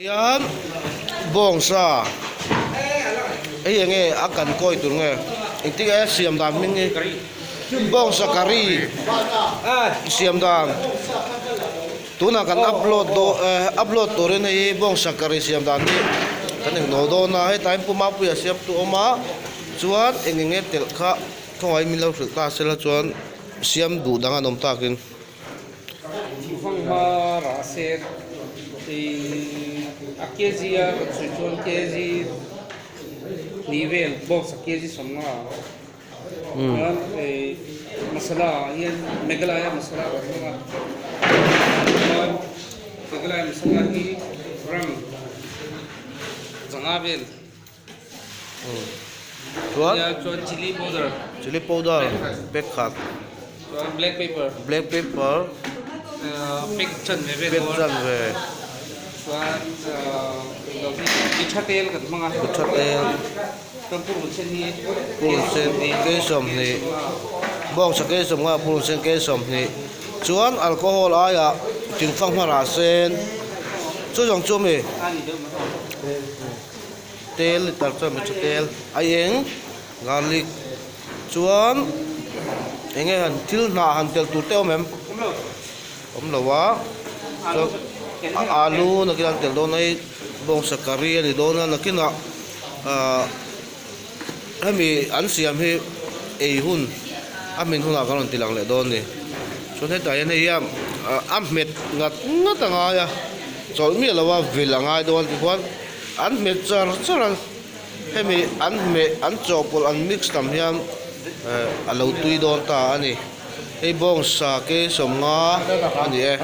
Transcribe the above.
Hian bawngsa hei enge a kan kawi tur nge engtin nge a siam dan hming hi bawngsa curry siam dan tunah kan upload dawn eh upload turin hei hi bawngsa curry siam dan hi kan engnawl dawn a hetah hian pu Mapuia siam tu a awm a chuan eng enge telh kha khawngaih min lo hrilh ta sela chuan siam duh dang an awm takin. Thingfanghma rah sen ih a kg a kan sawi chuan kg hnih vel box a kg 50 a chuan ih masala ah hian Meghalaya masala kan hmang a chuan Meghalaya masala hi ram 5 vel. Chuan chuan chilli powder chilli powder pack khat chuan black pepper black pepper pack chanve vel pack chanve chuan mitha tel kan hmang a mitha tel chuan purun sen hi purun sen ke 20 bawngsa ke 50 purun sen ke 20 chuan alcohol aiah thingfanghma rah sen chu zawng chu ami. Tel litre chuan mi tha tel a eng garlic chuan eng nge han thil hnah han telh tur te a awm em awm lo a chuan alu nakinah an telh dawn a hei bawngsa curry a ni dawn a nakinah ahh hemi an siam hi ei hun a hmin hunah kan rawn ti lang leh dawn a ni chuan hetah hian hei hian a hmet ngat ngat a ngai a chawlh miah lo a vil a ngai dawn tikhuan. An hmet char char a, hemi an hmeh an chawhpawlh an mix tam hian eh a lo tui dawn ta a ni. Hei bawngsa ke 50 a ni e.